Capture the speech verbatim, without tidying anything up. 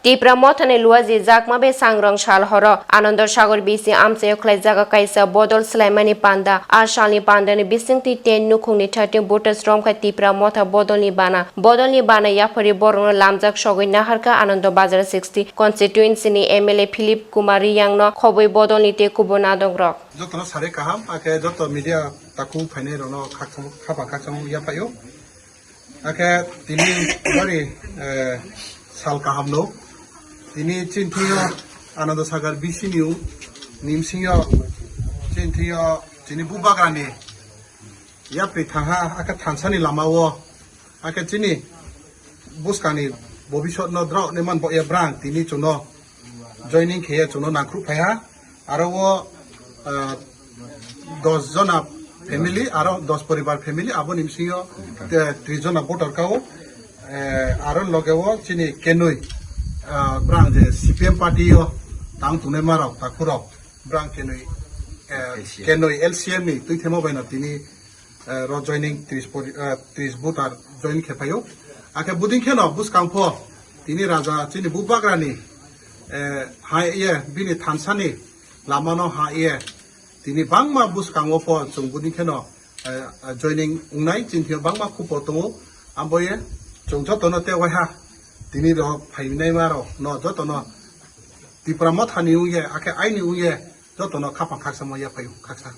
Tipra Mothani Luaji Jakma Bai Sangrong Sal Horo Ananda Sagar bisi amchaio khlai jaga kaisa bodol swlaimani panda. A salni pandani bisingtwi ten nukhungni thirteen voters romkha Tipra Motha bodolni bana. Bodolni bana yaphari borokno lamjak sogwi naharkha Ananda Bazar sixty constituency ni M L A Philip Kumar Riyang no khobwi bodolni tei kubun adongrok. Jotono sari kaham, ake joto media takhuk phainai rokno khakchang-, khapang khakchangma yaphaio. Ake tini bari, eh, sal kaham no. Tini chini thio Ananda Sagar B C ni u, nimsingyo chini thio chini bubagrani yapri thangha ake thansani lama o, ake chini buskangni bobisot no drao ne man bo ya brang tini chuno joining khe chuno nangkhruk phaiha. Aro o, ah, dos jona family, aro dos poribar family, aboni bisingo, eh, tris jona voter kao, eh, aro loge o chini kenui, ah, brang je C P M party o tang tunai marok, takhurok, brang kenui, eh, L C M. Kenui L C M ni twi themo baino tini, eh, ro joining tris pori-, eh, tris voter join khe phaio. Akhe buding kheno buskang pho tini raja chini bubagrani, eh, hai ye bini thansani lamano ha ye tini bangma buskango pho chwng buding kheno, eh, joining wngnai chini thio bangma khupo tongo. Ambo ye chwng jotono tei waiha tini ro phainaima rok no jotono Tipra Mothani wngye akhe aini wngye jotono khapang khaksa ma yaphaio khaksa.